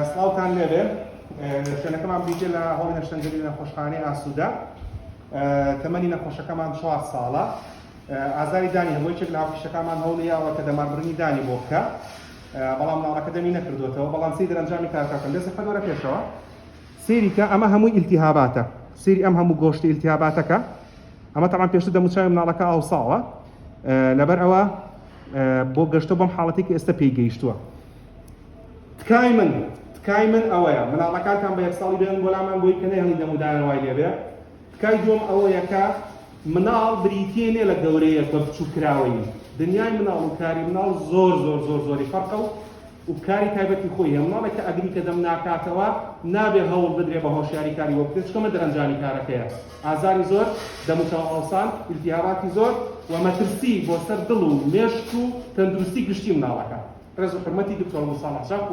سڵاوتان لێبێ. شوێنەکەمان بریتیە لە هۆڵی نەشتەنگەری لە نەخۆشخانەی ئاسوودە. تەمەنی نەخۆشەکەمان چوار ساڵە. ئازاری دانی هەبوو یەکێک لە هاوپیشەکانمان هەوڵی یاوە کە دەماربڕینی دانی بۆ بکە بەڵام مناڵەکە دەمی نەکردوێتەوە بەڵام سەیری دەرەنجامی کارەکە بێ زەحمەت وەرە پێشەوە سەیری کە ئەمە هەمووی ئیلتیهاباتە سەیری ئەم هەموو گۆشتی ئیلتیهاباتەکە ئەمە تەمان پێشتر دەموچاوی مناڵەکە ئاوساوە لەبەر ئەوە بۆ گەشتە بەم حاڵەتی کە ئێستا پێی گەیشتووە تکای من تکای من ئەوەیە مناڵەکانتان بە یەک ساڵی بێن بۆ لامان بۆی کە نەهێڵی دەمودایان وای لێبێ تکای دووەم ئەوەیە کە مناڵ بریتیە نیە لە گەورەیەک بە بچووککراوەیی دنیای مناڵ و کاری مناڵ زۆر زۆر زۆر زۆری فەرقە و و کاری تایبەتی خۆی هەیە مناڵێک کە ئەگری کە دەم ناکاتەوە نابێ هەوڵ بدرێ بە هۆشیاری کاری بۆ بکرێت چونکە ئەمە دەرەنجامی کارەکەیە ئازاری زۆر دەموچاو ئاوسان ئیلتیهاباتی زۆر و مەترسی بۆ سەر دڵ و مێشک و تەندروستی گشتی مناڵەکە ڕێز و حورمەتی دکتۆر موساڵح جاف.